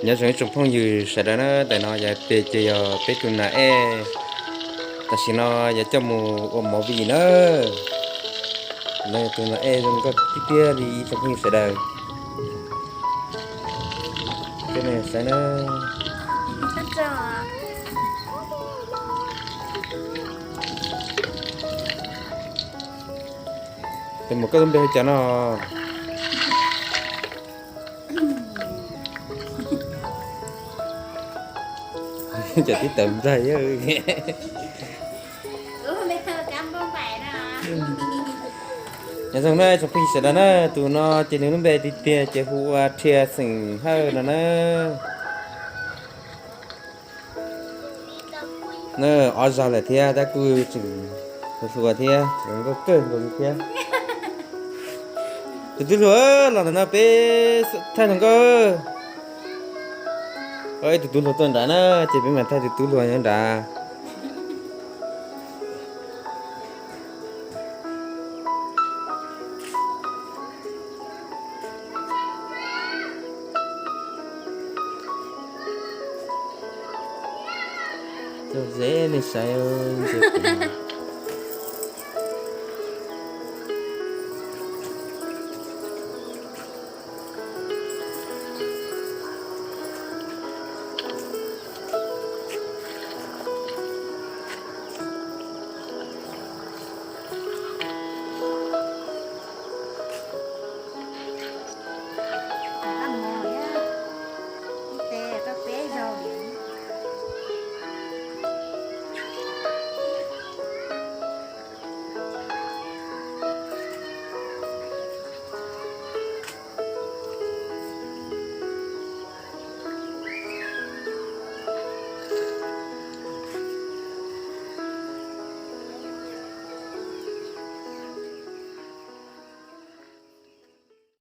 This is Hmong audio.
Nyob zoo ib tsoom phooj ywg sawv daws na, ntawm no yav pem ces yog peb tus nas ej, tam sim no yav coj mus ua movie na. Tus nas ej zoo nkauj tiag tiag li ib tsoom phooj ywg sawv daws. Coj nej saib na. Tus muam koj lub npe hu cas no? Cov tib tawv nplaig. Nyob zoo na tsoom phooj ywg sawv daws na, tus no ces nws lub npe tiag tiag ces hu ua Rhia Xeem Hawj no na. Na ob zag lawm thiab tab kuj tseem hluas hluas thiab, nkauj kawg nkaus li thiab. Tus tub hluas los ntawm no peb thaij hluas nkauj. Ib tug tub hluas tuaj nrad na, ces peb mam thaij tus tub hluas nyob nrad. Cog zeb nej saib, ntsia kuv no.